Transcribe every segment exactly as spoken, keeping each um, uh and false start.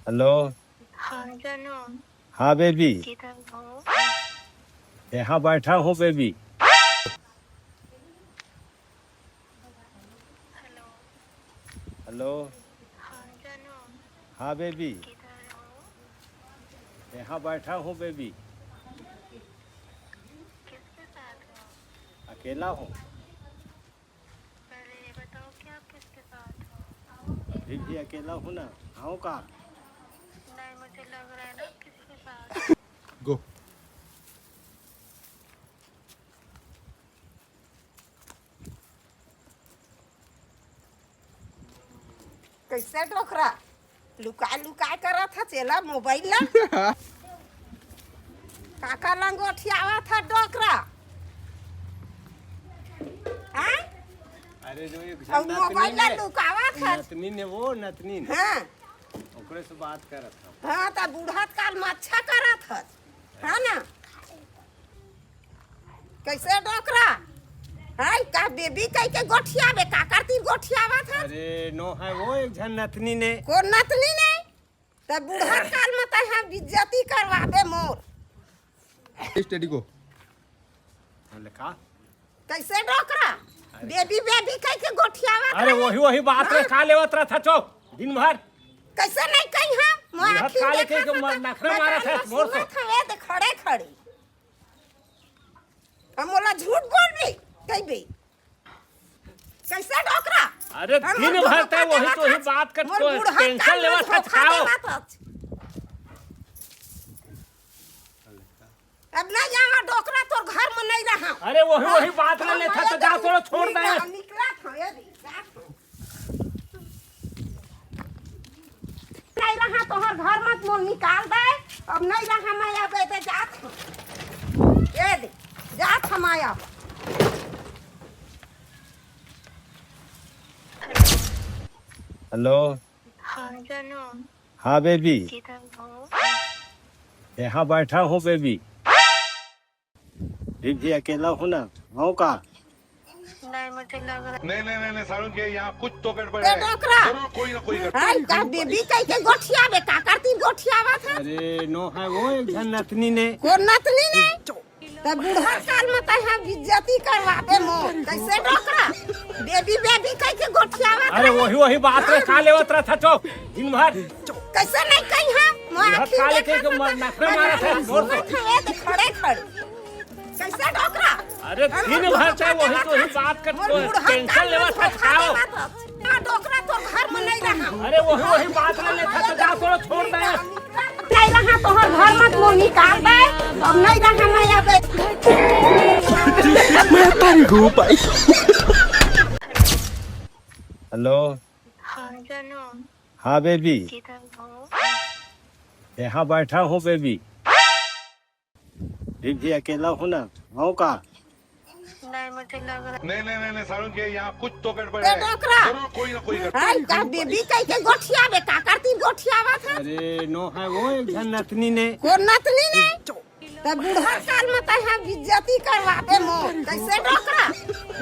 Hello. हाँ जानू। हाँ बेबी। किधर हो? यहाँ बैठा हूँ बेबी। हेलो। हेलो। हाँ जानू। हाँ बेबी। किधर हो? यहाँ बैठा हूँ बेबी। किसके साथ हो? अकेला हूँ। पहले ये बताओ कि आप किसके साथ हो? अभी भी अकेला हूँ ना, आऊँ का? नहीं, मुझे लग रहा है ना आप किसी के साथ हो। गो। कैसे डोकरा लुका लुका करत हस एला मोबाइल ला? काका लंगोठियावत हस डोकरा? हैं? अरे जो एक अउ नतनी मोबाइल ला ने, लुकावत हस। नतनी ने वो, नतनी ने। हाँ। ओकरे से बात करत हस। हाँ, त बूढ़त काल में अच्छा करत हस। हाँ ना? कैसे डोकरा? हैं, का बेबी कह के गोठियाबे? काकर तीर गोठियावत हस? अरे, नो है वो एक झन नतनी ने। कोन नतनी ने? त बूढ़त काल में तैं हम बेइज्जती करवाबे मोर। स्टडी को। बोले का? कैसे डोकरा? अरे। बेबी, बेबी कह के गोठियावत अरे, हस? वही, वही बात रे, हाँ? का लेवत रहत हस चुप दिन भर? कैसे नहीं कही हम? मोर बूढ़त आँखी काल में के देखत के हस, नखरा मारत हस, मोर से। सुनत हस, ए दे खड़े खड़े। अब मोला झूठ बोलबे, कहिबे। कैसे डोकरा? अरे, हम दिन भर तैं वही तो वही बात कर, मोर बूढ़ा टेंशन लेवत हस, खाओ। अब नहीं जावा डोकरा, तोर घर में नहीं रहा। अरे, वही, वही बात ले लेत हस, तो जा, चलो, छोड़ दे। निकला था, ये भी, जा। नहीं रहा तोहर घर मत मोर निकाल दे। अब नहीं रहा मैं, अब ए दे जात हूँ। ए दे, जात हम आया। हेलो। हाँ जानू। हाँ बेबी। किधर हो? यहाँ बैठा हूँ बेबी। अभी भी अकेला हूँ ना, आऊँ का? नहीं, मुझे लग रहा नहीं, नहीं, नहीं, नहीं, सारुण के यहाँ कुछ तो गड़बड़ ए है। डोकरा। जरूर कोई ना कोई गड़बड़। हैं, का बेबी कह के गोठियाबे? काकर तीर गोठियावत हस? अरे, नो है वो एक झन नतनी ने। कोन नतनी ने? त बूढ़ा काल में तैं हम बेइज्जती करवाबे मोर। कैसे डोकरा? बेबी, बेबी कह के गोठियावत हस। अरे, वही, वही बात रे, का लेवत रहत हस चुप दिन भर? कैसे नहीं कही हम? मोर बूढ़ा आँखी काल में के देखत हस, नखरा मारत हस, मोर से। सुनत हस, ए दे खड़े खड़े। कैसे डोकरा? अरे, दिन भर तैं वही तो वही बात कर, मोर बूढ़ा टेंशन लेवत हस, खाओ। ना डोकरा, तोर घर में नहीं रहा। अरे, वही, वही बात ले लेत हस, तो जा, चलो, छोड़ दे। नहीं रहा तोहर घर मत मोर निकाल दे। अब नहीं रहा मैं, अब मैं तारी हो भाई। हेलो। हाँ जानू। हाँ बेबी। किधर हो? यहाँ बैठा हूँ बेबी। अभी भी अकेला हूँ ना, आऊँ का? नहीं, मुझे लग रहा नहीं, नहीं, नहीं, नहीं, सारुण के यहाँ कुछ तो गड़बड़ ए है। डोकरा। जरूर कोई ना कोई गड़बड़। हैं, का बेबी कह के गोठियाबे? काकर तीर गोठियावत हस? अरे, नो है वो एक झन नतनी ने। कोन नतनी ने? त बूढ़ा काल में तैं हम बेइज्जती करवाबे मोर। कैसे डोकरा?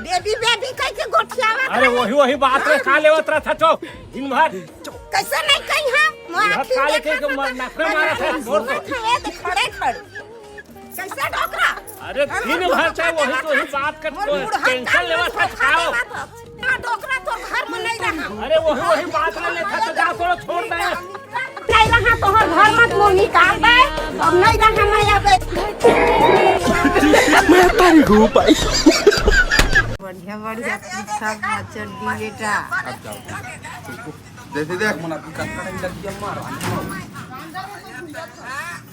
बेबी, बेबी कह के गोठियावत हस। अरे, वही, वही बात रे, का लेवत रहत हस चुप दिन भर? कैसे नहीं कही हम? मोर बूढ़ा आँखी में काल के देखत हस, नखरा मारत हस, मोर से। सुनत हस, ए दे खड़े खड़े। कैसे डोकरा? अरे, दिन भर तैं वही तो वही बात कर, मोर बूढ़ा टेंशन लेवत हस, खाओ। ना डोकरा, तोर घर में नहीं रहा। अरे, वही, वही बात ले लेत हस, तो जा, चलो, छोड़ दे। नहीं रहा तोहर घर मत मोर निकाल दे। अब नहीं रहा मैं, अब मैं तारी हो भाई। बढ़िया, बढ़िया, सब नाचत दी बेटा। जैसे देख,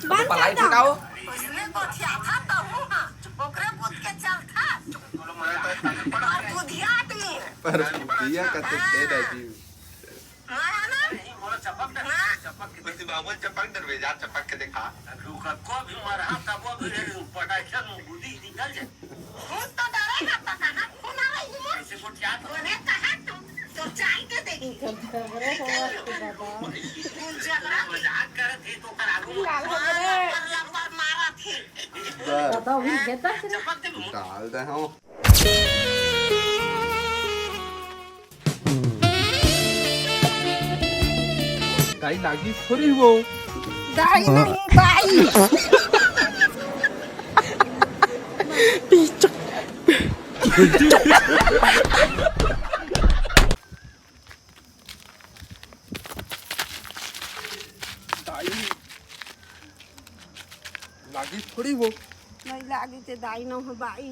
बंद पलाई कर दो। ठेकाओ। उसने गोठियाथा तहूँ हा, ओकरे बुध के चलथा। पर बुधिया आदमी है। पर बुधिया का तो तेल है जी। हाँ, है ना? नहीं, बोला चपक दे। हाँ। चपक के। बस बाबू चपक दे, बेजार चपक के देखा। अब लोग को भी मरा, तब वो भी पटाखे में बुद्धि निकल जाए। खून तो डरे ना, पता ना, खून आ रही है। ऐसे गोठियाथा। तूने कहा तो, तो जान के देखी। झगड़ा हो रहा है, बाबा। खून झगड़ा। मजाक करत ही तो करा लूँ। लाल हो गए। मारा, मारा, मारा थी। दादा, अभी गेंदा से डाल दे हम। दाई लागी थोड़ी वो। दाई नहीं, बाई। दाई लागी थोड़ी वो। नहीं लागी ते दाई न हो बाई।